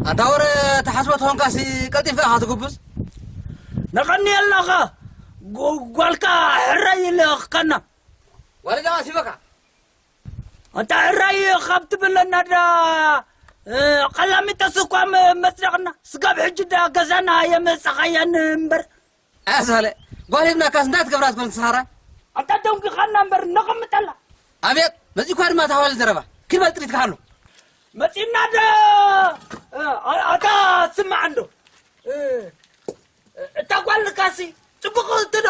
ኣንታ ወረ ተሓስቦ ተኾንካሲ ቀልጢፍካ ኢኻ ትጉብዝ። ነቐኒ ኣለኻ። ጓ-፣ ጓልካ ሕራይ ኢልካና። ጓል ደማ ሲበካ። ኣንታ ሕራይ ካብ ትብለና ዳ፣ እ፣ ቀላሚጠስ እኳ መ-፣ መጽደቕና። ስጋብ ሕጂ ዳ ገዛና የመጻኻያን እምበር። ኣሳለ፣ ጓል ሂብናካስ እንታይ ትገብራ ትኮን ትስኻራ? ኣንታ ደንጊኻና እምበር ነቐምጠላ። ኣቤት፣ መጺእኳ ድማ ተሃዋሊ ዘረባ። ኪድ በል ጥሪት ክሓሉ። መጺእና ዶ፣ እ፣ ኣ-፣ ኣታ ስማዕ እንዶ። እ፣ እታ ጓል ልካሲ ጽቡቕ ትዶ?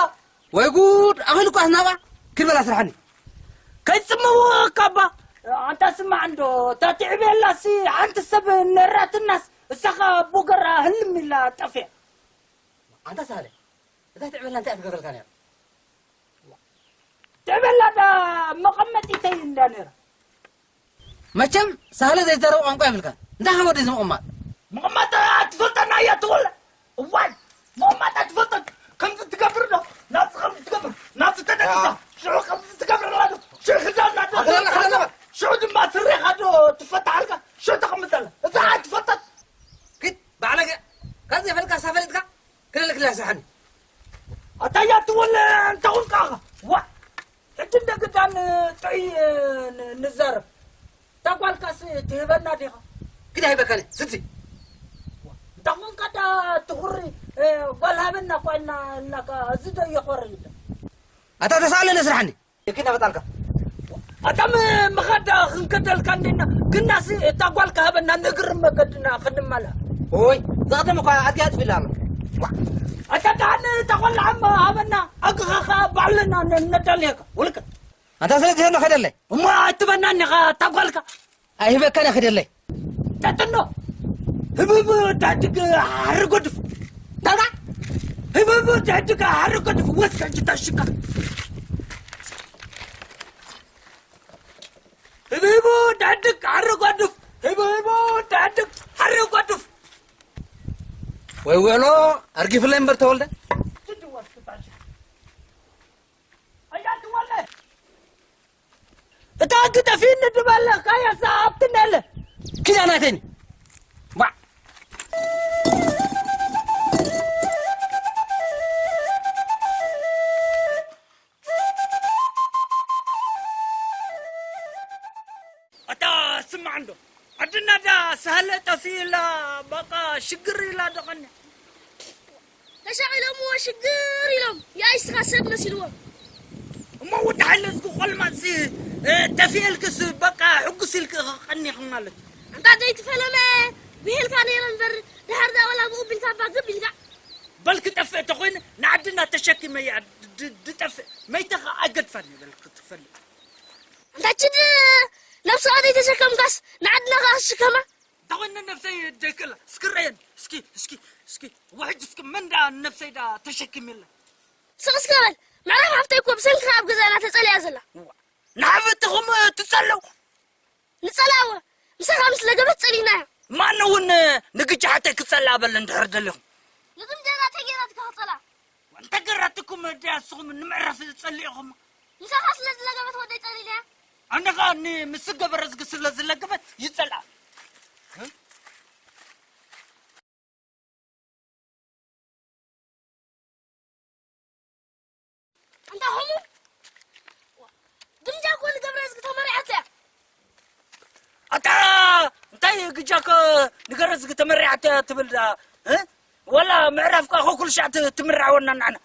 ወይ ጉድ፣ ኣኺሉ እኳ ኣስናባ። ኪድ በል ኣስርሓኒ። ከይጽምዎ ካባ። ኣንታ ስማዕ እንዶ፣ እታ ትዕቤላሲ ሓንቲ ሰብ ነራትናስ፣ እሳኻ ቡገራ ህልም ኢላ ጠፍያ። ኣንታ ሳለ፣ እታ ትዕበላ እንታይ እያ ትገብረልካ ነይራ? ትዕበላ ዳ መቐመጢተይ እንዳ ነይራ። መቸም ሳህለ ዘይዛረብ ቋንቋ የብልካን። እንታይ ከም ወዲ እዚ ምቕማጥ? ምቕማጥ ኣትፈልጠና እያ ትውለ። እዋይ፣ ምቕማጥ ኣትፈልጠን። ከምዚ ትገብር ዶ? ናብዚ ከምዚ ትገብር፣ ናብዚ ተደቂሳ። ያ። ሽዑ ከምዚ ትገብር ኣላ ዶ? ሽዑ ክዳና ዶ? ኣኽለና፣ ኣኽለና። ሽዑ ድማ ስሬኻ ዶ ትፈታሓልካ? ሽዑ ተቐምጠላ። እዛ ኣይትፈልጠን። ኪድ፣ ባዕለገ፣ ካብ ዘይፈልጥካ ሳፈሊጥካ? ክልል ክልል ኣስርሓኒ። ኣታ እያ ትወለ እንተ ኹንካ ኢኻ። ዋ! ሕጂ እንደ ግዳን ጥዑይ ን-፣ ንዛረብ። እታ ጓልካስ ትህበና ዲኻ? ግዳ ሂበካኒ፣ ስቲ። እንተ ኹንካ ዳ ትኹሪ፣ እ፣ ጓል ሃበና እኳ ኢልና፣ ኢልናካ፣ እዚ ዶ እየኾሪ ኢለ? ኣታ ተሳእለኒ ኣስርሓኒ። የኪድ ናበጣልካ። ኣታ ም-፣ ምኻድ ዳ ክንከደልካ እንዴና፣ ግናሲ እታ ጓልካ ሃበና፣ ንእግሪ መገድና ክንማላ። ኦይ፣ ዝቐደመ እኳ ኣድጊ ኣጥፊላ ኣሎ። ዋ፣ ኣታ ደሓን እታ ቆልዓ ሃበና፣ ኣግኻ ኸኣ ባዕልና ነ-፣ ነዳልየካ። ውልቀ። ኣንታ ስለዚ ሄኖ ከደለይ። እሞ ኣይትበናኒ ኸኣ እታ ጓልካ። ኣይህበካን እየ፣ ክደለይ። ጠጥኖ። ህብብ ዳድግ ሓሪ ጎድፍ። ታውራ። ህብብ ዳድግ ሓሪ ጎድፍ። ወስከ እንጂ ታሽካ። ህብብ ዳድግ ሓሪ ጎድፍ። ህብብ ዳድግ ሓሪ ጎድፍ። ወይ ወሎ፣ ኣርጊፍለይ እምበር ተወልደ። ትድወስ ክታሽ። ኣያ ትወለ። እታ ግደፊኒ ድበለካያ ሰዓብቲ ነለ። ኪዳ ናተኒ። ዋ። ኢላ በቃ ሽግር ኢላ ደቐኒ። ተሻቒሎምዎ ሽግር ኢሎም። ያይ እስኻ ሰብ መሲልዎም። እሞ ወዲ ሓይለ ዝጉ ቆልማጽ፣ እ፣ ጠፊኤልክስ በቃ ሕጉስ ኢልክ ኢኻ ቀኒኽ ማለት። ኣንታ ዘይትፈለመ ብሄልካ ነይረ እምበር፣ ድሓር ዳ ወላ ብኡ ቢልካ እባ ግብ ኢልካ። በል ክጠፍእ ተኾይነ ንዓድና ተሸኪመያ ድ-፣ ድ-፣ ድጠፍእ። መይተ ኸኣ ኣይገድፋን እየ በል ክትፈልጥ። ኣንታ ችድ ነብስኻ ዘይተሸከምካስ ንዓድና ኸኣ ክትሽከማ? እንተኾይነ ነብሰይ ደይክእላ። እስኪ ረየን። እስኪ፣ እስኪ፣ እስኪ። ወሕጅ እስኪ መን ዳ ነብሰይ ዳ ተሸኪሚላ? ስቕ እስከ በል። ምዕራፍ ሃፍተይ እኮ ብሰንክኻ ኣብ ገዛና ተጸሊኣ ዘላ። እዋ፣ ንሓበትኹም ትጸልው። ንጸላዎ። ምሳኻ ምስ ለገበት ጸሊእናዮ። ማን እውን ንግጃ ሓተይ ክጸልኣ በል እንድሕር ደሊኹም። ንግምጃና ተጌራትካ ክጸላ። እንተ ገራትኩም ድያ ንስኹም ንምዕራፍ ጸሊእኹም? ምሳኻ ስለ ዝለገበት ወደይ ጸሊእናያ። ኣነ ኸኣ ን-፣ ምስ ገበረ ዝግ ስለ ዝለገበት ይጸልኣ። ኣንታ ኸሙ ግምጃ እኮ ንገብረ ዝግ ተመሪዓቶ እያ። ኣታ እንታይ ግጃ እኮ ንገረ ዝግ ተመሪዓቶ እያ ትብል ደኣ? እ? ወላ ምዕራፍ ከኣ ኩሉ ሻዕ ት-፣ ትምርዓወና ንዓና።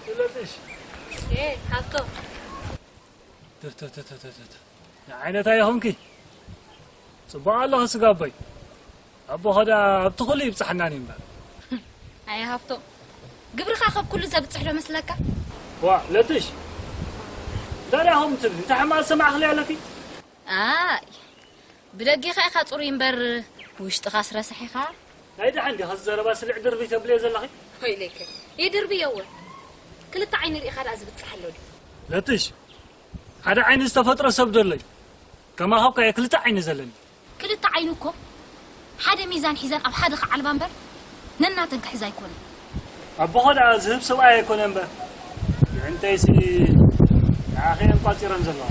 ስለዚሽ ኤ፣ ሃብቶም። ትፍ፣ ትፍ፣ ትፍ፣ ትፍ፣ ትፍ፣ ትፍ። ንዓይነታ ይኹንኪ። ጽቡቕ ኣለኺ ስጋቦይ። ኣቦ ኸዳ ኣብቲ ኹሉ ይብጽሓና እዩ እምበር። ኣየ ሃብቶም፣ ግብርኻ ካብ ኩሉ ዘብጽሕ ዶ መስለካ? ዋ፣ ለትሽ። እንታይ ዲኹም ትብሊ? እንታይ ሕማቕ ዝሰማዕኽለይ ኣለኪ? ኣይ፣ ብደጊኻ ኢኻ ጽሩይ እምበር፣ ውሽጥኻስ ረሳሕ ኢኻ። ናይ ደሓን ዲኻ እዚ ዘረባ ስልዕ ድርብይ ተብልዮ ዘለኺ? ወይለከ፣ ይድርብዮ እወ። ክልተ ዓይኒ ርኢኻ ደኣ ዝብጽሕ ኣሎ ድዩ? ለትሽ፣ ሓደ ዓይኒ ዝተፈጥረ ሰብ ዶ ኣሎ እዩ? ከማኻ እኮ እየ ክልተ ዓይኒ ዘለኒ። ክልተ ዓይኒ እኮ ሓደ ሚዛን ሒዘን ኣብ ሓደ ክዓልባ እምበር ነናተን ክሕዛ ኣይኮነን። ኣቦኻ ደኣ ዝህብ ሰብኣይ ኣይኮነ እምበር፣ የዕንተይሲ ንዓኺ እየን ቋጺረን ዘለዋ።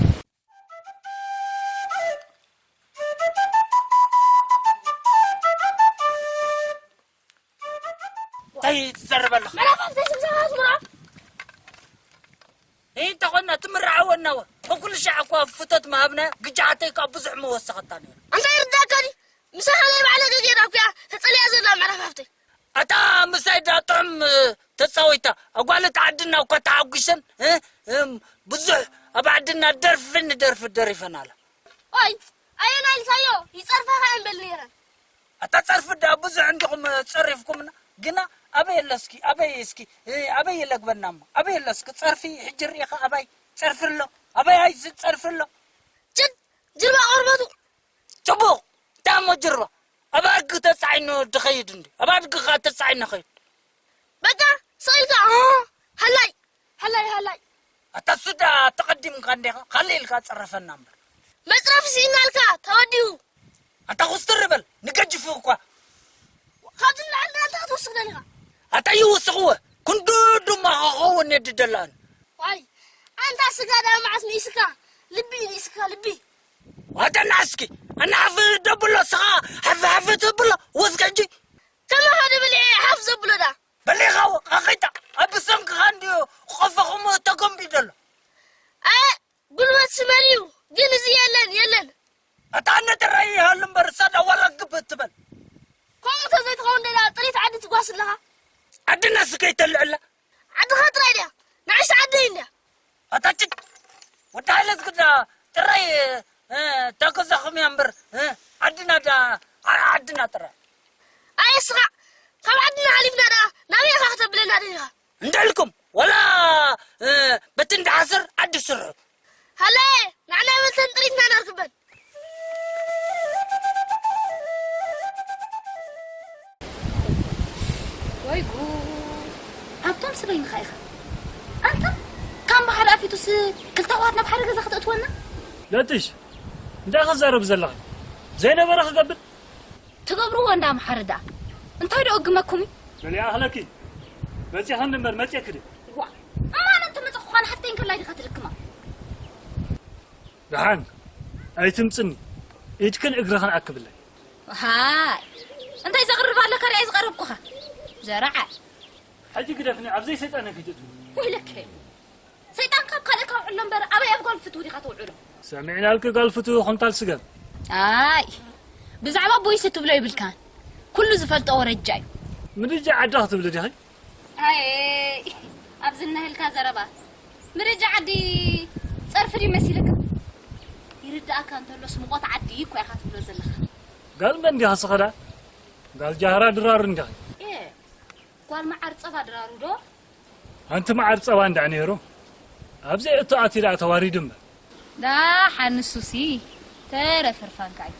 እንታይ ትዘርብ ኣለኻ? መራኸብ ዘይስምሰኻ ትምራ። እንተኾና ትምርዓወና ወ። ከኩሉ ሻዕ እኳ ፍቶት ምሃብና፣ ግጃ ሓተይ ከኣ ብዙሕ ምወሰኸታ ነይሩ። እንታይ ይርዳእካ ድዩ? ምሳኻ ናይ ባዕለ ገጌራ እኮ እያ ተጸሊያ ዘላ መራኸብተይ። ኣታ ምሳይ ዳ ጥዑም ተጻወይታ፣ ኣጓለት ዓድና እኳ ተሓጒሰን፣ እ፣ እም፣ ብዙሕ ኣብ ዓድና ደርፊ ንደርፊ ደሪፈን ኣላ። ኦይ፣ ኣየና ኢልካዮ? ይጸርፋኻ እየን በል ነይረን። ኣታ ጸርፊ ደኣ ብዙሕ እንዲኹም ጸሪፍኩምና፣ ግና ኣበይ ኣለ እስኪ፣ ኣበይ እስኪ፣ እ፣ ኣበይ ይለግበና እሞ፣ ኣበይ ኣለ እስኪ ጸርፊ፣ ሕጂ ርኢኻ ኣባይ ጸርፊ ኣሎ፣ ኣበይ ኣይሲ ጸርፊ ኣሎ። ጭድ፣ ጅርባ ቆርበቱ። ጽቡቕ፣ እንታይ እሞ ጅርባ፣ ኣብ ኣድጊ ተጻዒኑ ድኸይድ እንዲ፣ ኣብ ኣድጊ ኸኣ ተጻዒኑ ኸይድ። በቃ፣ ስቕ ኢልካ፣ እ፣ ሃላይ፣ ሃላይ፣ ሃላይ። ኣታ እሱ ደኣ ተቐዲምካ እንዲኻ፣ ካልእ ኢልካ ጽረፈና እምበር። መጽረፊ ስኢናልካ፣ ተወዲኡ። ኣታ ኩስትር በል፣ ንገጅፉ እኳ። ካብዚ ንላዕሊ ደኣ እንታይ ክትውስኽ ደሊኻ? ኣታ ይውስኽዎ፣ ክንዱ ድማ ክኸውን የድደላን። ዋይ፣ ኣንታ ስጋ ደኣ መዓስ ንኢስካ? ልቢ ንኢስካ፣ ልቢ። ኣታ ንዓስኪ፣ ኣና ሓፍ ደብሎ ስኻ፣ ሓፍ ሓፍ ትብሎ፣ ወስኪ ሕጂ። ከማኻ ዶ በሊዐ ሓፍ ዘብሎ ደኣ? በሊኻዎ፣ ኣኺታ፣ ኣብ ብሰንክኻ እንድዩ ቆፎኹም ተጎምቢዱ ኣሎ። ኣየ፣ ጉልበት ሽመል እዩ፣ ግን እዚ የለን፣ የለን። ኣታ ኣነ ጥራይ ይሃሉ እምበር፣ እሳ ደኣ ዋላ ግብ እትበል። ከምኡ ተዘይትኸውን ደኣ ጥሪት ዓዲ ትጓስ ኣለኻ። ዓድና ስከ ይተልዕላ። ዓድኻ ጥራይ ድያ? ንዕሽ ዓደይ እንድያ። ኣታ ጭድ፣ ወዲ ሓይለ ዝግዳ ጥራይ፣ እ፣ ተገዛኹም እያ እምበር፣ እ፣ ዓድና ዳ፣ ዓ-፣ ዓድና ጥራይ። ኣየ ስኻ፣ ካብ ዓድና ሓሊፍና ደኣ ናበይ ኢኻ ክተብለና ደሊኻ? እንዳልኩም፣ ወላ፣ እ፣ በቲ እንዳሓስር ዓዲ ስርሑ። ሃለየ፣ ንዓና በልተን ጥሪትና ነርክበን። ወይ ጉድ! ሃብቶም ስበይንኻ ኢኻ። ኣንታ፣ ካብ እምባ ሓደ ኣፊቱስ ክልተ ኣሕዋት ናብ ሓደ ገዛ ክተእትወና? ለትሽ፣ እንታይ ክዛረብ ዘለኻ? ዘይነበረ ክገብር? ትገብርዎ እንዳ ኣምሓረ ደኣ እንታይ ደኣ ግመኩም እዩ? በል ይኣኽለኪ። መጺኻ እንበር መጺእክ ድዩ? ዋ፣ እማን እንተ መጽኹ ኳን ሓፍተይን ከላይ ዲኻ ትልክማ? ደሓን ኣይትምጽኒ፣ ኢድክን እግርኽን ኣክብለይ። ሃይ፣ እንታይ ዘቕርብ ኣለካ? ርኣይ ዝቐረብኩኻ ዘረዓ። ሕጂ ግደፍኒ፣ ኣብዘይ ሰይጣን ፊት እቱ። ወይለከ፣ ሰይጣን ካብ ካልእ ካብ ዕሎ እምበር ኣበይ ኣብ ጓል ፍትው ዲኻ ተውዕሎ? ሰሚዕናልኪ ጓል ፍትው ኹንታል ስገም። ኣይ፣ ብዛዕባ ቦይስ ትብሎ ይብልካን። ኩሉ ዝፈልጦ ወረጃ እዩ። ምድጃ ዓዳ ክትብሊ ዲኺ? ኣይ፣ ኣብዚ እነህልካ ዘረባ። ምድጃ ዓዲ ጸርፊ ድዩ መሲልካ? ይርድኣካ እንተሎስ ሙቐት ዓዲ እኮ ኢኻ ትብሎ ዘለኻ። ጋል መን ዲኻ ስኸዳ? ጋል ጃህራ ድራር እንዲኺ? ኤ፣ ጓል መዓር ጸባ ድራሩ ዶ? ኣንቲ መዓር ጸባ እንዳ ነይሩ። ኣብዚ እቶ ኣቲ ደኣ ተዋሪዱ እምበር። ዳ ሓንሱሲ ተረፈርፋንካ እዩ።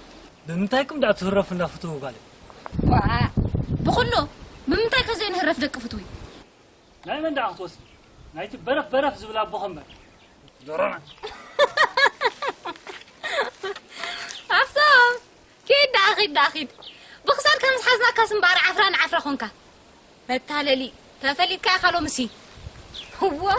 ብምንታይኩም ደኣ ትህረፉ እንዳ ፍትው ጓል? ዋ፣ ብኹሉ ብምንታይ ከዘይንህረፍ ደቂ ፍትዊ? ናይ መን ደኣ ክትወስዲ? ናይቲ በረፍ በረፍ ዝብል ኣቦኸ እምበር። ዶሮና። ኣብቶም ኪድ ደኣ ኺድ ደኣ ኺድ። ብኽሳድ ከም ዝሓዝናካስ እምበኣር ዓፍራ ንዓፍራ ኾንካ። መታለሊ ተፈሊጥካ ኢኻ ሎምሲ። ዋ።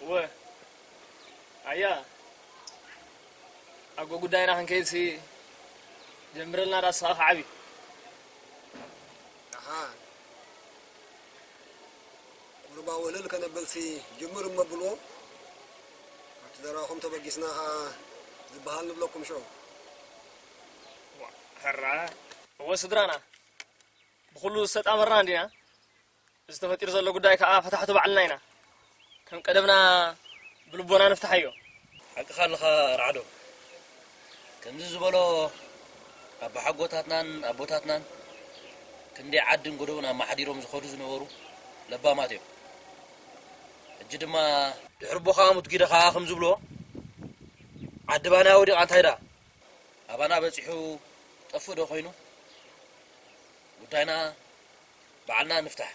እወ ኣያ ኣጎ ጉዳይና ክንከይድሲ ጀምረልና ዳስኻ ክዓቢ ደሓን ቁሩባ ወለል ከነብልሲ ጅምር እሞ ብልዎ ኣብቲ ዘረባኹም ተበጊስና ኸዓ ዝበሃል ንብለኩም ሽዑ ሕራ እወ ስድራና ብኹሉ ዝተጣመርና እንዲና እዚ ተፈጢሩ ዘሎ ጉዳይ ከዓ ፈታሕቱ ባዕልና ኢና። ከም ቀደምና ብልቦና ንፍትሓዮ። ሓቅኻ ኣለኻ ራዕዶ። ከምዚ ዝበሎ ኣባሓጎታትናን ኣቦታትናን ክንደይ ዓድን ጎደቦን ኣማሓዲሮም ዝኸዱ ዝነበሩ ለባማት እዮም። ሕጂ ድማ ድሕሪ ቦኻ ሙት ጊደ ከዓ ከም ዝብሎ ዓዲ ባንያ ወዲቓ እንታይ ደኣ ኣባና በፂሑ ጠፍእ ዶ ኮይኑ ጉዳይና ባዕልና ንፍታሕ።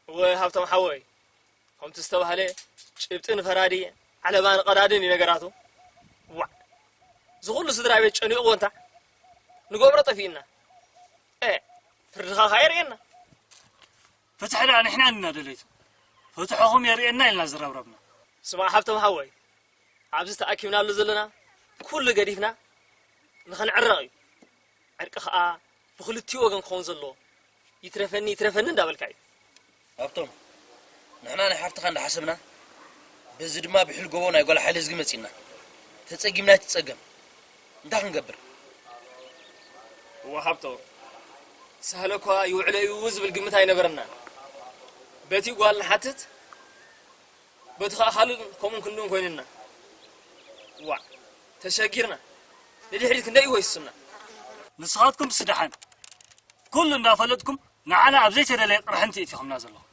እወ ሃብቶም ሓወይ፣ ከምቲ ዝተባህለ ጭብጢ ንፈራዲ ዓለባ ንቐዳድን እዩ ነገራቱ። ዋዕ! እዚ ኩሉ ስድራ ቤት ጨኒቑዎ እንታ ንገብሮ ጠፊእና። ኤ ፍርድኻ ኸዓ የርእየና። ፍትሒ ደኣ ንሕና ኢና ደለይቱ። ፍትሕኹም የርእየና ኢልና ዝረብረብና። ስማዕ ሃብቶም ሓወይ፣ ኣብዚ ተኣኪብናሉ ዘለና ኩሉ ገዲፍና ንኽንዕረቕ እዩ። ዕርቂ ኸኣ ብኽልቲኡ ወገን ክኸውን ዘለዎ ይትረፈኒ ይትረፈኒ እንዳበልካ እዩ። ሃብቶም፣ ንሕና ናይ ሓፍትኻ እንዳሓሰብና በዚ ድማ ብሒል ጎቦ ናይ ጓል ሓይለዝጊ መጺእና። ተጸጊምና ኣይትጸገም። እንታይ ክንገብር? እወ ሃብቶም፣ ሳህለ እኳ ይውዕሎ እዩ ዝብል ግምት ኣይነበረናን። በቲ ጓል ንሓትት በቲ ኸኣ ካልእ ከምኡን ክንድኡን ኮይንና ዋዕ ተሸጊርና ንድሕሪት ክንደይ ይወይሱና። ንስኻትኩም ስደሓን ኩሉ እንዳፈለጥኩም ንዓና ኣብ ዘይተደለየ ቅርሕንቲ ኢቲኹምና ዘለኹም።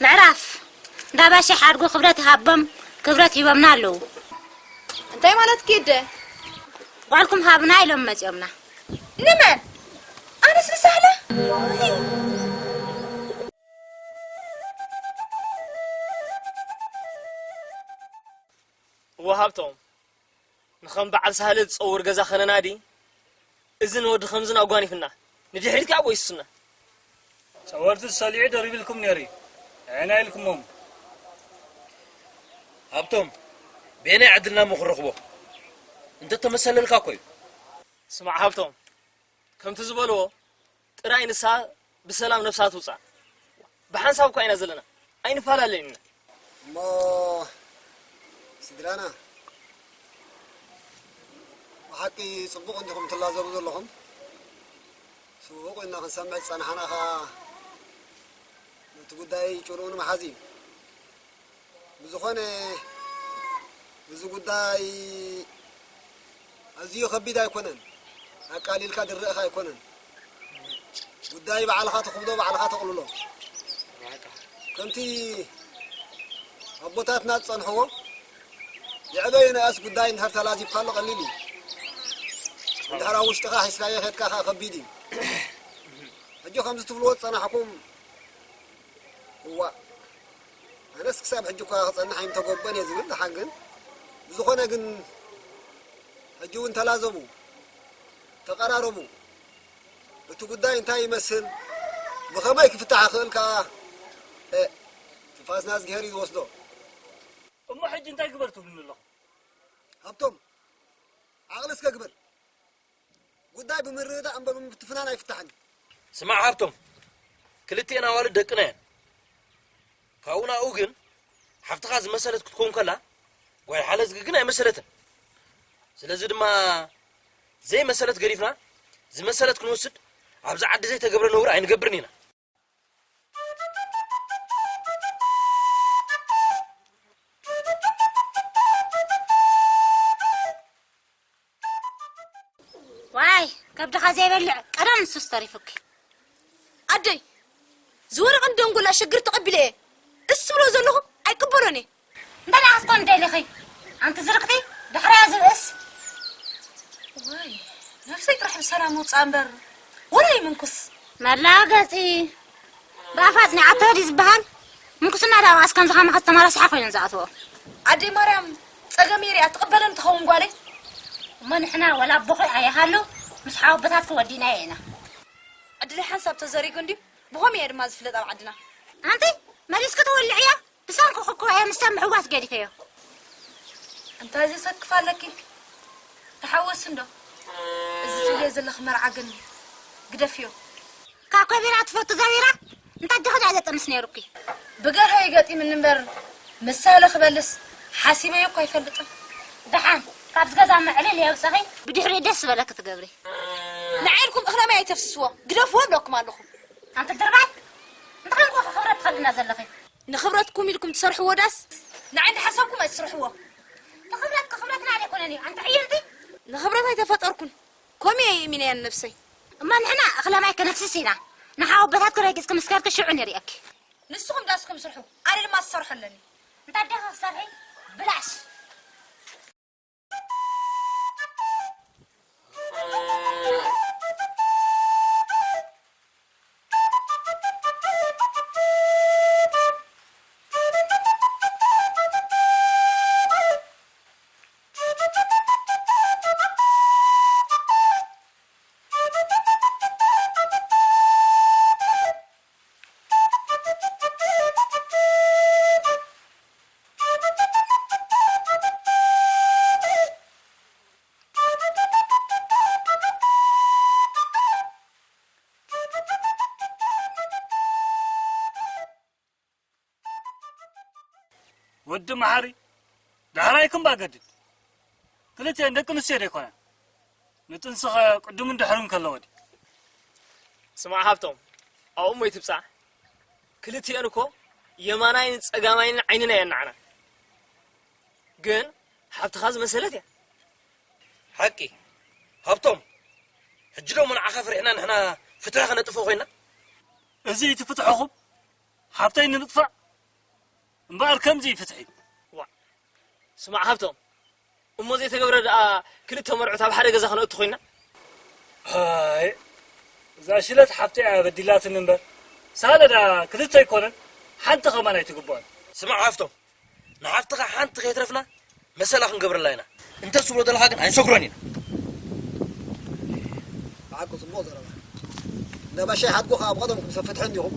ምዕራፍ እንዳ ባሻ ሓድጉ ክብረት ይሃቦም፣ ክብረት ሂቦምና ኣለዉ። እንታይ ማለት ኪደ? ጓልኩም ሃብና ኢሎም መጺኦምና። ንመን? ኣነስ ንሳህለ? እወ ሃብቶም፣ ንኸም በዓል ሳህለ ዝጸውር ገዛ ኸነናዲ፣ እዚ ንወዲ ከምዝን ኣጓኒፍና፣ ንድሕሪት ከኣ ጎይሱና። ጸወርቲ ዝሰሊዑ ደሪብልኩም ነይሩ እዩ። ኣየናይ ኢልኩሞም? ሃብቶም፣ በየናይ ዕድልና እሞ ክንረኽቦ? እንተተመሰለልካ እኮ እዩ። ስማዕ ሃብቶም፣ ከምቲ ዝበልዎ ጥራይ ንሳ ብሰላም ነብሳ ትውጻእ። ብሓንሳብ እኳ ኢና ዘለና፣ ኣይንፈላለን ኢና። እሞ ስድራና፣ ብሓቂ ጽቡቕ እንዲኹም ትላዘቡ ዘለኹም። ስቡቕ ኢና ክንሰምዕ ዝጸናሕና ኸኣ፣ ነቲ ጉዳይ ጭርኡ ንምሓዝ እዩ። ብዝኾነ፣ እዚ ጉዳይ ኣዝዩ ከቢድ ኣይኮነን። ኣቃሊልካ ድረእኻ ኣይኮነን። ጉዳይ ባዕልኻ ትኽብዶ፣ ባዕልኻ ተቕልሎ። ከምቲ ኣቦታትና ዝጸንሕዎ፣ ዝዕበዩ ንኣስ ጉዳይ እንድሕር ተላዚብካሉ ቀሊል እዩ። እንድሕር ኣብ ውሽጥኻ ሒዝካዮ ኸድካ ኸኣ ከቢድ እዩ። ሕጂ ከምዚ ትብልዎ ዝጸናሕኩም፣ እዋእ፣ ኣነስ ክሳብ ሕጂ እኳ ክጸንሕ ኣይምተገብኦን እየ ዝብል፣ ደሓን ግን፣ ብዝኾነ ግን፣ ሕጂ እውን ተላዘቡ፣ ተቐራረቡ። እቲ ጉዳይ እንታይ ይመስል፣ ብኸመይ ክፍታሕ ይኽእል ከኣ፣ እ፣ ትንፋስና እዝግሄር እዩ ዝወስዶ። እሞ ሕጂ እንታይ ግበር ትብሉኒ ኣለኹም? ሃብቶም፣ ዓቕሊ እስከ ግበር። ጉዳይ ብምርድዳእ እምበር ብምፍትፍናን ኣይፍታሕን። ስማዕ ሃብቶም፣ ክልቲኤን ኣዋልድ ደቅና እየን። ካብኡ ናብኡ ግን ሓፍትኻ ዝመሰለት ክትከውን ከላ፣ ጓል ሓለዝጊ ግን ኣይመሰለትን። ስለዚ ድማ ዘይመሰለት ገዲፍና ዝመሰለት ክንወስድ ኣብዚ ዓዲ ዘይተገብረ ነውሪ ኣይንገብርን ኢና። ዋይ፣ ከብድኻ ዘይበልዕ ቀደም ንሱስ ተሪፉኪ። ኣደይ፣ ዝወረቐን ደንጎላ ሸግር ተቐቢለ እየ። እስ ትብሎ ዘለኹ ኣይቅበሎን እየ። እንተ ደኣ ክትኮን ደሊኺ፣ ኣንቲ ዝርቅቲ፣ ዳሕራያ ዝብእስ። ዋይ፣ ነፍሰይ ጥራሕ ብሰላም ውጻእ እምበር፣ ወላ ይምንኩስ። መላገጺ፣ ብኣፍ ኣጽኒዓቶ ድዩ ዝበሃል? ምንኩስና ደኣ መኣስ ከምዚ ከማኻ ዝተመራስሓ ኮይነን ዝኣትዎ። ኣደይ ማርያም፣ ጸገመይ ሪኣ ትቕበለኒ ትኸውን ጓለይ? እሞ ንሕና ወላ ኣቦኺ ኣይሃሉ፣ ምስ ሓወቦታትኪ ወዲናዮ ኢና። ዕድለይ ሓንሳብ ተዘሪጉ እንድዩ፣ ብኸምኡ እየ ድማ ዝፍለጥ ኣብ ዓድና። ኣንቲ፣ መሊስኪ ትወልዕዮ? ብሰንኩኺ እኮ እየ ምስታ ምሕዋስ ገዲፈዮ። እንታይ ዘሰክፍ ኣለኪ? ተሓወሲ እንዶ። እዚ ትብልዮ ዘለኺ መርዓ ግን ግደፍዮ። ካብ ከቢራ ትፈቱ ዘቢራ? እንታይ ዲኺ ደኣ ዘጥንስ ነይሩኪ? ብገርሀ ይገጢምኒ እምበር፣ ምሳለ ክበልስ ሓሲበዮ እኮ ኣይፈልጥን። ደሓን፣ ካብዚ ገዛ መዕልል የውፅኺ፣ ብድሕሪኡ ደስ ዝበለኪ ትገብሪ። ንዓይ ኢልኩም እኽለ ማይ ኣይተፍስስዎ፣ ግደፍዎ እብለኩም ኣለኹ። ኣንቲ ድርባይ፣ እንታይ ኮንኩ ክብረት ትኸድና ዘለኺ? ንኽብረትኩም ኢልኩም ትሰርሕዎ ዳስ ንዓይ እንዳሓሰብኩም ኣይትስርሕዎ። ንኽብረት ክኽብረትና ኣይኮነን እዩ፣ ኣንቲ ዕይርቲ። ንኽብረት ኣይተፈጠርኩን፣ ከምኡ እየ እሚነያ ንነብሰይ። እማ ንሕና እኽለ ማይ ከነፍስስ ኢና። ንሓወቦታትኪ ረጊጽኪ ምስ ከድኪ ሽዑ ንርእየኪ። ንስኹም ዳስኩም ስርሑ፣ ኣነ ድማ ዝሰርሖ ኣለኒ። እንታይ ዲኺ ክትሰርሒ? ብላሽ። ወዲ መሓሪ፣ ዳሕራይኩም ባገድድ። ክልቲኤን ደቂ ኣንስትዮ ዶ ኣይኮናን? ንጥንስኸ ቅድምን ድሕርን ከለዎ ድዩ? ስማዕ ሃብቶም፣ ኣብኡ እሞ ይትብጻሕ። ክልቲኤን እኮ የማናይን ጸጋማይን ዓይንና እየን ንዓና። ግን ሓብትኻ ዝመሰለት እያ። ሓቂ። ሃብቶም፣ ሕጂ ዶ እሞ ንዓኻ ፈሪሕና ንሕና ፍትሒ ከነጥፍእ ኮይና? እዚ እቲ ፍትሕኹም ሓብተይ ንምጥፋእ እምበኣር ከምዚ እዩ ፍትሒ። ዋ፣ ስማዕ ሃብቶም፣ እሞ ዘይተገብረ ደኣ ክልተ መርዑት ኣብ ሓደ ገዛ ክነእቱ ኮይና? ኣይ፣ እዛ ሽለት ሓፍተይ እያ በዲላትኒ እምበር፣ ሳለ ደኣ ክልተ ኣይኮነን፣ ሓንቲ ከማን ኣይትግብኦን። ስማዕ ሃብቶም፣ ንሓፍትኻ ሓንቲ ከይትረፍና መሰላ ክንገብረላ ኢና። እንተ ትብሎ ዘለኻ ግን ኣይንሰግሮን ኢና። ብሓቂ ጽቡቕ ዘረባ። እንዳ ባሻይ ሓድጉ ከኣ ብቐደምኩም ሰብ ፍትሒ እንዲኹም።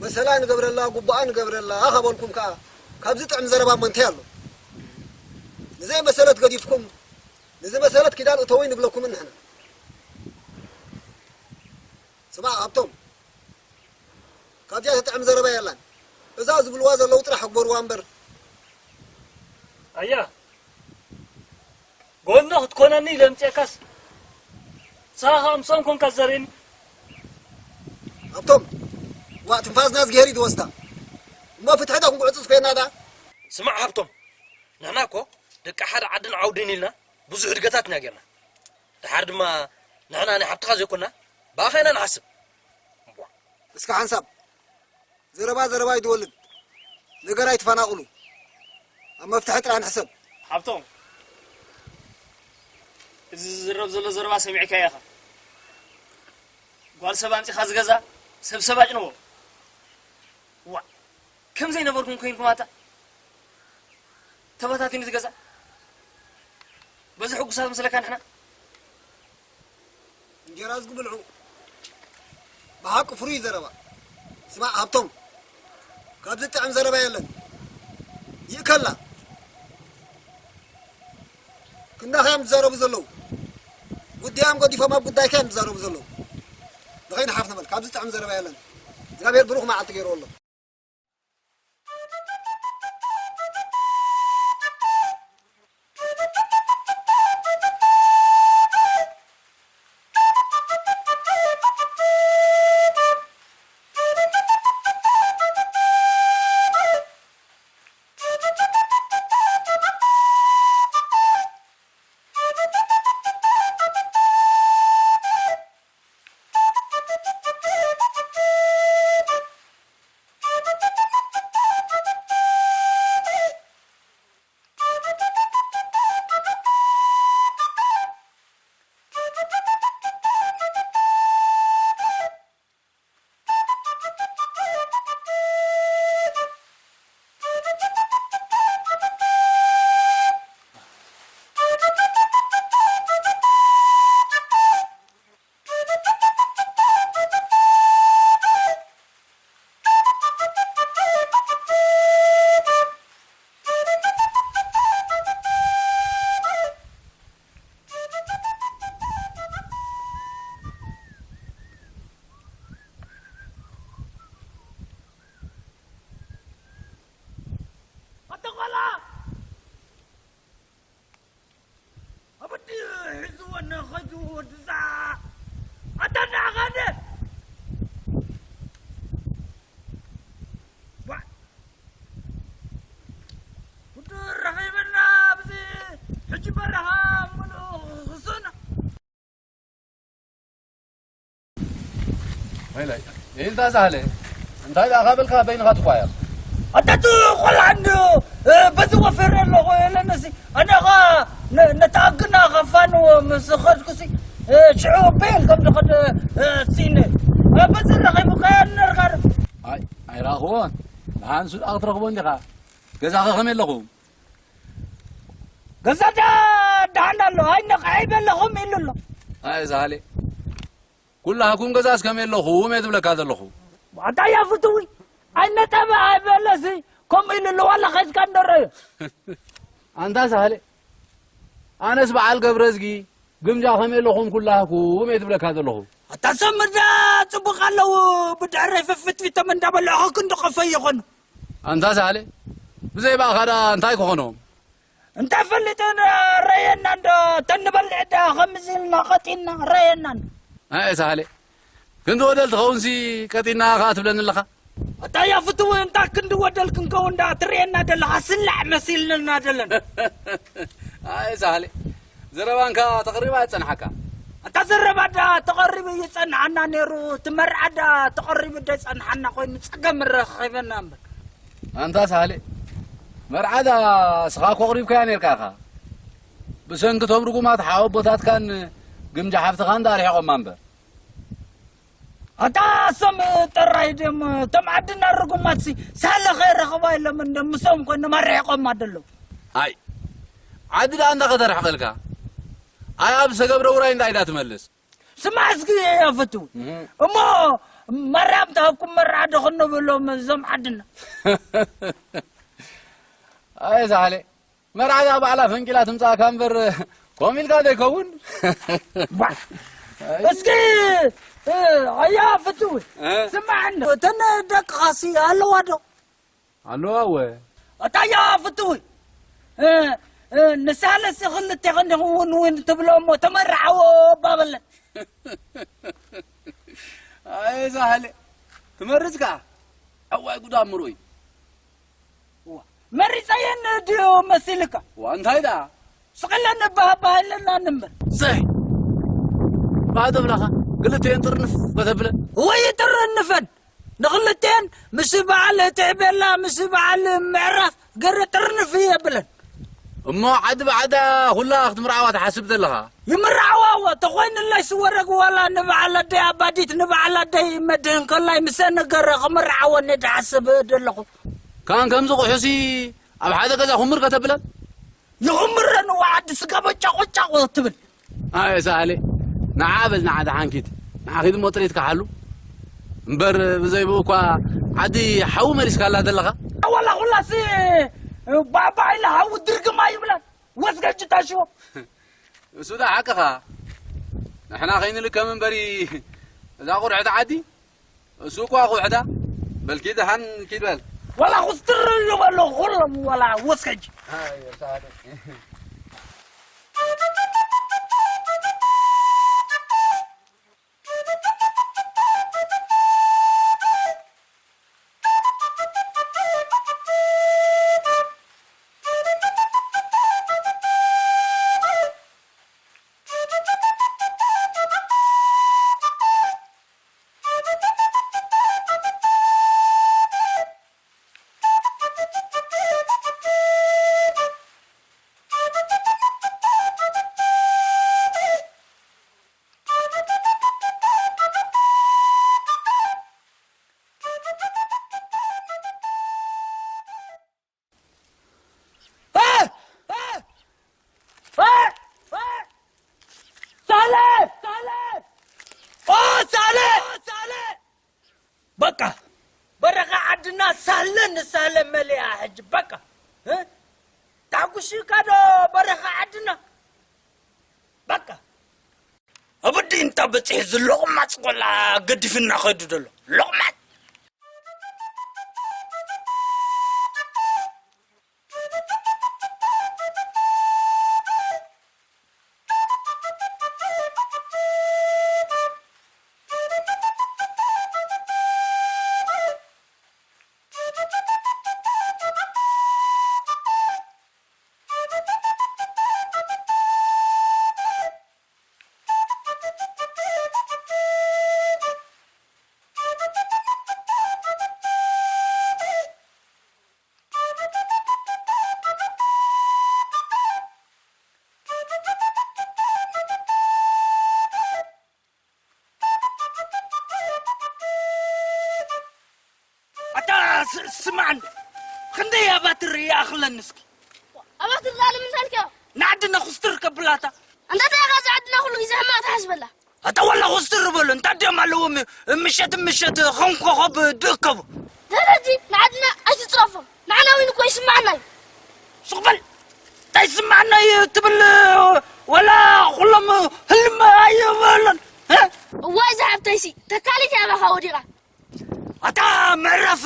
መሰላ ንገብረላ፣ ጉቡኣ ንገብረላ ከበልኩም ከኣ፣ ካብዚ ጥዕም ዘረባ እሞ እንታይ ኣሎ? ንዘይ መሰለት ገዲፍኩም፣ ንዝመሰለት ኪዳን እተዊ ንብለኩምን ንሕና። ስማዕ ሃብቶም፣ ካብዚኣ ትጥዕም ዘረባ የላን። እዛ ዝብልዋ ዘለዉ ጥራሕ ግበርዋ እምበር። ኣያ፣ ጎኖ ክትኮነኒ ኢለ ምጽኤካስ፣ ንስኻ ኸኣ ምስኦም ኮንካ ትዘርየኒ። ሃብቶም፣ ዋ ትንፋስና እዝግሄር እዩ ዝወስዳ። እሞ ፍትሒ ዶ ክንጉዕጽጽ ኮይና ደኣ? ስማዕ ሃብቶም፣ ንሕና እኮ ደቂ ሓደ ዓድን ዓውድን ኢልና ብዙሕ እድገታት ኢና ጌርና። ደሓር ድማ ንሕና ናይ ሓብትኻ ዘይኮና ብኣኻ ኢና ንሓስብ። እምቧ። እስከ ሓንሳብ ዘረባ ዘረባ ኣይትወልድ፣ ነገር ኣይትፈናቕሉ፣ ኣብ መፍትሒ ጥራይ ንሕሰብ። ሃብቶም፣ እዚ ዝዝረብ ዘሎ ዘረባ ሰሚዕካዮ ኢኻ። ጓል ሰብ ኣምጺኻ ዝገዛ ሰብ ሰብ ኣጭንዎ። ዋ፣ ከም ዘይነበርኩም ኮይንኩም ኣታ ተበታቲኑ እቲ ገዛ። በዚ ሕጉሳት መስለካ ንሕና? እንጀራ ዝግብልዑ ብሓቂ ፍሩይ ዘረባ። ስማዕ ሃብቶም፣ ካብዚ ጥዕም ዘረባ የለን። ይእከላ። ክንዳኻ እዮም ዝዛረቡ ዘለዉ። ጉዳዮም ገዲፎም ኣብ ጉዳይካ እዮም ዝዛረቡ ዘለዉ። ንኸይንሓፍ ንበል፣ ካብዚ ጥዕም ዘረባ የለን። እግዚኣብሔር ብሩኽ መዓልቲ ገይርዎ ኣሎ። ኣታ ቆልዓ! ኣበዲ ሒዝዎ ነኸዱ ወድዛ። ኣታ እንዳኻደ! ዋ! ጉድ ረኺብና ኣብዚ ሕጂ በረኻ ምሉእ ክሱን። ወይለይ፣ ኢልታ ሳህለ፣ እንታይ ደኣ ካበልካ በይንኻ ትጓየር? ኣታ እቲ ቆልዓ እንዶ፣ እ፣ በዚ ወፊረ ኣለኹ ኢለንሲ፣ ኣነ ኸኣ ነ-፣ ነታ ኣግና ኸፋንዎ ምስ ኸድኩሲ፣ እ፣ ሽዑ ቤል ከም ዝኸደ፣ እ፣ ሲነ። እ፣ በዚ ረኺቡ ከየነርካ ዶ? ኣይ፣ ኣይረኣኽዎን። ደሓን ሱዳቕ ክትረኽቦ እንዲኻ። ገዛኸ ከመይ ኣለኹ? ገዛ ዳ-፣ ደሓን ኣሎ። ኣይ፣ ነቕዐ ይበለኹም ኢሉ ኣሎ። ኣይ፣ ሳህለ። ኩላህኩም ገዛስ ከመይ ኣለኹም እየ ዝብለካ ዘለኹ። ኣታ ያ ፍትዊ፣ ኣይነጠበ ኣይበለሲ፣ ከምኡ ኢሉ ኣሎ፣ ዋላ ኸይድካ እንደረዮ። ኣንታ ሳህለ፣ ኣነስ በዓል ገብረዝጊ፣ ግምጃ ከመይ ኣለኹም ኩላህኩም እየ ዝብለካ ዘለኹ። ኣታ ሰምዳ ጽቡቕ ኣለዉ፣ ብድሕረይ ፍፍትፊቶም እንዳበልዑ ክንዲ ኸፈ ይኾኑ። ኣንታ ሳህለ፣ ብዘይ ባእኻ ደኣ እንታይ ክኾኖም? እንታይ ፈሊጥና ረየና እንዶ፣ ተንበልዕ ደኣ ከምዚ ኢልና ቀጢና ረየና እንዶ። ኣይ ሳህለ፣ ክንዲ ወደል ትኸውንሲ ቀጢና ከኣ ትብለኒ ኣለኻ? ኣታ ያ ፍትዊ፣ እንታይ ክንዲ ወደል ክንከውን ደኣ ትርእየና ዘለኻ? ስላዕ መሲልንና ደለን። ኣይ ሳህለ፣ ዘረባንካ ተቕሪባ ኣይጸንሓካ። ኣታ ዘረባ ደኣ ተቐር ተቐሪቡ ይጸንሓና ነይሩ፣ እቲ መርዓ ዳ ተቐሪቡ ዶ ይጸንሓና ኮይኑ ጸገም ረኺበና እምበር። ኣንታ ሳሌ፣ መርዓ ዳ እስኻ እኮ ኣቕሪብካያ ነይርካ ኢኻ። ብሰንኪ እቶም ርጉማት ሓወቦታትካን ግምጃ ሓፍትኻን ዳ ርሒቖማ እምበር። ኣታ እሶም ጥራይ ድዮም፣ እቶም ዓድና ርጉማትሲ ሳለ ከይረኸባ ኢሎም እንደ ምስኦም ኮይኖም ኣርሒቖማ ደለዉ። ኣይ፣ ዓዲ ደኣ እንዳ ከተርሕቐልካ። ኣይ፣ ኣብ ዝተገብረ ውራይ እንታይ ኢዳ ትመልስ? ስማዕ እስኪ የፍትው። እህ። እሞ ማርያም ተሃብኩም መርዓ ዶ ክንብሎም እዞም ዓድና? ኣይ፣ ሳሌ፣ መርዓ እዛ ባዕላ ፈንቂላ ትምጻእካ እምበር፣ ኮም ኢልካ ዘይከውን። ዋ፣ እስኪ፣ እ፣ ኣያ ፍትው፣ እ? ስማዕኒ፣ እተን ደቅኻሲ ኣለዋ ዶ? ኣለዋ እወ። ኣታ ኣያ ፍትው፣ እ፣ እ፣ ንሳለሲ ክልቴኽን ኢኹም ውን ውን ትብሎ እሞ ተመርዓዎ ባበለን። ኣይ፣ ሳሌ፣ ትመርጽ ከኣ? ኣዋይ፣ ጉድ ኣምሮይ። እዋ፣ መሪጸየን ድዩ መሲልካ? እዋ፣ እንታይ ደኣ? ስቕ ኢለን ባህ ባህ ኢለና ንንበር። ዘይ፣ ባህ ተብላኻ፣ ክልተኤን ጥርንፍ ከተብለን። ወይ ጥርንፈን! ንኽልተኤን ምስ በዓል ትዕቤላ፣ ምስ በዓል ምዕራፍ ገረ ጥርንፍ የብለን። እሞ ዓዲ ብዓዳ ኩላ ክትምርዓዋ ትሓስብ ዘለኻ? ይምርዓዋ እወ፣ ተኾይኑለይስ ወረግ ዋላ ንበዓል ኣደይ ኣባዲት፣ ንበዓል ኣደይ መድህን ከላይ ምሰ ነገረ ክምርዓወን እየ ዝሓስብ ዘለኹ። ካን ከምዚ ቁሑሲ ኣብ ሓደ ገዛ ኩምር ከተብለን? ይኹምረን እወ፣ ዓዲ ስጋ በጫቑጫቑ ትብል። ኣየ ሳሌ፣ ንዓ በል፣ ንዓ ደሓን ኪድ። ንዓ ኪድ እሞ ጥሪት ክሓሉ። እምበር ብዘይ ብኡ እኳ ዓዲ ሓዊ መሊስካላ ዘለኻ። ዋላ ኩላሲ ባባ ኢለ ሓዊ ድርግም ኣይብላን። ወስገጅ ታሽዎ። እሱ ዳ ሓቅኻ። ንሕና ከይንልከም እምበሪ እዛ ቁርዕቲ ዓዲ። እሱ እኳ ቁሕዳ። በል ኪድ ደሓን ኪድ በል። ዋላ ኩስትር ዝበሎ ኩሎም ዋላ ወስገጅ። ኣየ ሳሌ። ሳሌ! ሳሌ! ኦ ሳሌ! ሳሌ! በቃ በረኻ ዓድና ሳለ ንሳለ መሊኣ ሕጂ በቃ። እ? ታጉሲካ ዶ በረኻ ዓድና? በቃ። ኣብ ኣዲ እንታ በጺሑ እዚ ሎቕማጽ ቆልዓ ገዲፍና ከይዱ ዘሎ። ሎቕማጽ! ኣታ ስ-፣ ስማዕኒ፣ ክንደይ ኣባትር ይኣኽለኒ እስኪ? ኣባትር ዛለ ምሳልኪ? ንዓድና ኩስትር ከብላታ። ኣንታ እንታይ ኢኻ እዚ ዓድና ኩሉ ግዜ ሕማቕ ትሓስበላ? ኣታ ዋላ ኩስትር በሉ፣ እንታይ ድዮም ኣለዎም ምሸት ምሸት ከም ኮኸብ ድእከቡ? ደረጂ ንዓድና ኣይትጽረፎ። ንዓና እውን እኮ ይስማዓና እዩ። ሱቕ በል። እንታይ ይስማዓና እዩ ትብል? ወላ ኩሎም ህልም ኣይበሉን። እ? እዋይ ዝሓብተይሲ፣ ተካሊት እያ ኣባኻ ወዲቓ። ኣታ ምዕራፍ፣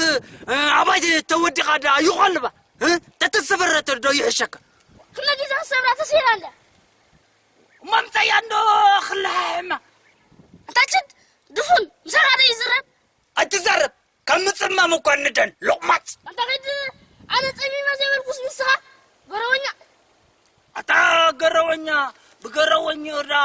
እ፣ ኣባይ ተወዲቓ ደኣ ይኾልባ? እ? ተተሰበረት ዶ ይሕሸካ? ኩሉ ግዜ ክሰብራ ተስኢላ ኣላ። እሞ ምጻያ እንዶ ክለሓሕማ። ኣታ ችድ፣ ድፉን፣ ምሳኻ ዶ ይዝረብ? ኣይትዛረብ። ካብ ምጽማም እኳ ንደን፣ ሎቕማጽ። ኣንታ ኸይድ፣ ኣነ ጸሚመ ዘይበልኩስ ንስኻ ገረወኛ። ኣታ ገረወኛ፣ ብገረወኛ ዳ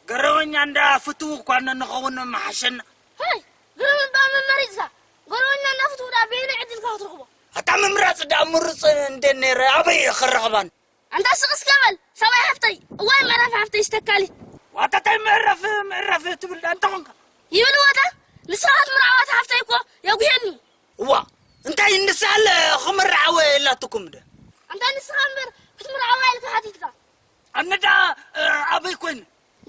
ገረወኛ እንዳ ፍትው እኳ ንኸውን ምሓሸና። ሀይ፣ ግርም እባ መመሪፅካ። ገረወኛ እንዳ ፍትው ዳ በየናይ ዕድልካ ክትረኽቦ? ኣታ ምምራፅ ዳ ምሩፅ እንደ ነይረ ኣበይ ክረኽባን? ኣንታ ስቕ እስከ በል ሰብኣይ ሓፍተይ። እዋይ ምዕራፍ ሓፍተይ ዝተካሊ። ዋታታይ ምዕራፍ ምዕራፍ ትብል ዳ እንተኾንካ? ይብል ዋታ ንስኻ ትምርዓዋ ሓፍተይ እኮ የጉየኒ። እዋ እንታይ ንሳለ ክምርዓወ የላትኩም ደ? ኣንታ ንስኻ እምበር ክትምርዓዋ ኢልካ ሓቲትካ። ኣነዳ ኣበይ ኮይነ?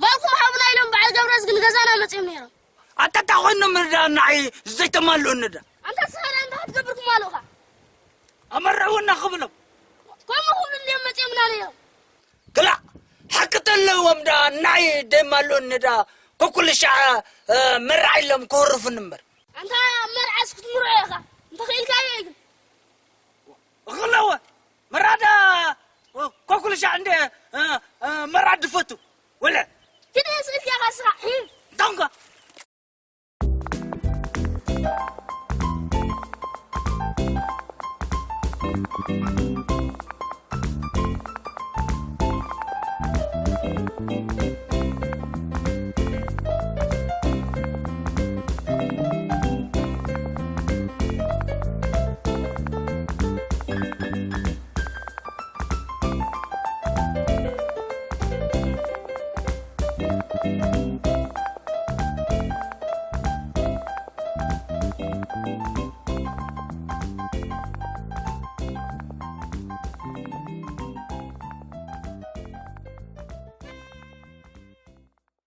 ጓልኩም ሓውና ኢሎም በዓል ገብረዝጊ ንገዛና መፅዮም ነይሮም። ኣንታ እንታይ ኮይኖም ዳ ንዓይ ዘይተማልኡኒ ዳ? ኣንታ ስኻ ዳ እንታይ ክትገብር ክማልኡኻ? ኣመርዕውና ክብሎም። ከምኡ ክብሉ እንድዮም መፅዮምና ነይሮም። ክላእ ሓቂ ተለዎም ዳ ናይ ደማሎኒ ዳ ኮኩልሻዕ መርዓ ኢሎም ክወርፉኒ እምበር ኣንታ መርዓስ ክትምርዖ ኢኻ እንተኽኢልካዮ እዩ ግን እኽለወ መርዓ ዳ ኮኩልሻዕ እንደ መርዓ ድፈቱ ወለ ግን ስእልካ ኢኻ ስኻ ዳንኳ